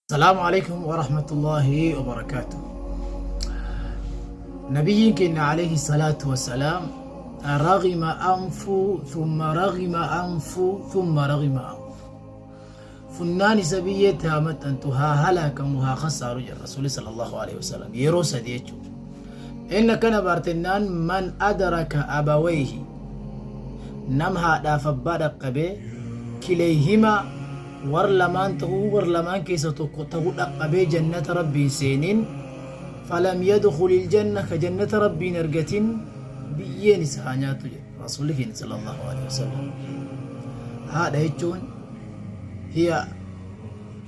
Salaamu alaikum wa rahmatullahi wa barakaatu. Nabiyyiin keenya alayhi salaatu wassalaam raghima anfu thumma raghima anfu thumma raghima anfu. Funnaan isa biyyeetti haa maxxantu haa halaakamu haa khasaaru jedha Rasuulli sallallahu alaihi wasallam yeroo sadi jechuudha. Inni akkana baartennaan man adraka abawayhi nam haadhaaf abbaa dhaqqabee kileyhima War lamaan ta'uu war lamaan keessa tokko ta'uu dhaqqabee jannata Rabbiin seenin falam yadkhulil janna ka jannata Rabbiin argatin biyyeen isa haa nyaattu jedhe Rasuulli keenya sallallahu alaihi wasallam. Haadha jechuun hiya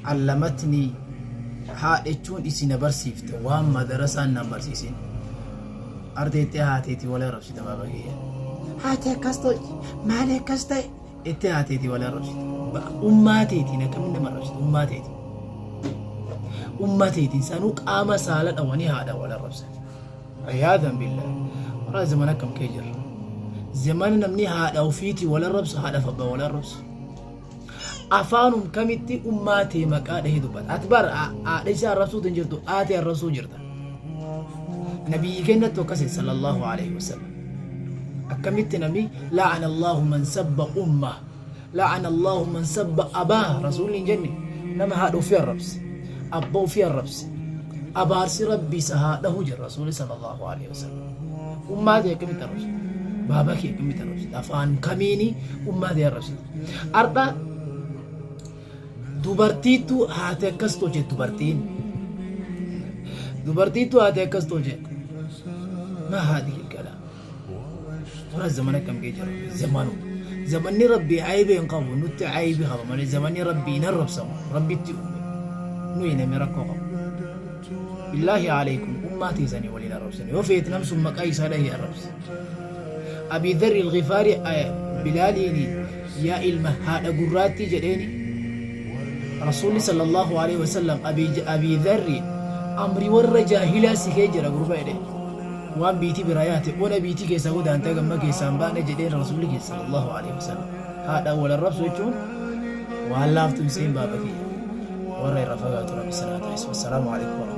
allamatni haadha jechuun isin na barsiifte waan madarasaan na barsiisin. Arteettee haateetii wal arrabsita baaba kiyya. Haati akkas tolchi maali akkas ta'e Itti haateetii wal arrabsita. Ummaa teetiin akkamiin nama arrabsita? Ummaa teetiin. Ummaa teetiin sanuu qaama saala dhawanii haadha wal arrabsan. Ayaadan billah. Waraa zamana akkam kee jirra. Zamana namni haadha ofiitii wal arrabsu haadha abbaa wal arrabsu. Afaanum kamitti ummaa tee maqaa dhahee dubbata. Ati bar haadha isaa arrabsuutu hin jirtu haatee arrabsuu jirta. Nabiyyi kennattu akkasi sallallahu alaihi wasallam. Akkamitti namni la'ana Allahu man sabba ummah la'ana Allahu man sabba abaah rasuulli hin jenne nama haadha ofii arrabse abba ofii arrabse abaarsi rabbi isa haa dhahu jedha rasuulli sallallahu alaihi wasallam. Ummaa tee akkamitti arrabsita? Baaba kee akkamitti arrabsita? Afaan kamiini ummaa tee arrabsita? Har'a Dubartiittu haati akkas tolche dubartiin. Dubartiittu haati akkas tolche. Ma haadhi kala. Warra zamana kam kee jira zamanu. Zamanni rabbii aybee hin qabu nutti aybi qaba malee zamanni rabbii hin arrabsamu rabbitti uume. Nuyi namni rakkoo qabu. Billaahi alaikum ummaa teessanii waliin arrabsani. Yoo feet nam sun maqaa isaa dhahee arrabsi. Abii Dharri Al-Ghifaari Bilaaliini yaa ilma haadha gurraattii jedheeni. Rasuulli sallallahu alaihi wasallam Abii Dharri amri warra jaahilaa si kee jira gurba jedheen. Waan biitii biraa yaate ona biitii keessaa godaantee gamma keessaa hin baane jedheen Rasuulli keessa sallallahu alaihi wasallam. Haadha wal arrabsu jechuun waan laaftu hin seen baaba kiyya. Warra irra fagaatu Rabbi sanaa taasisu. Assalaamu alaikum.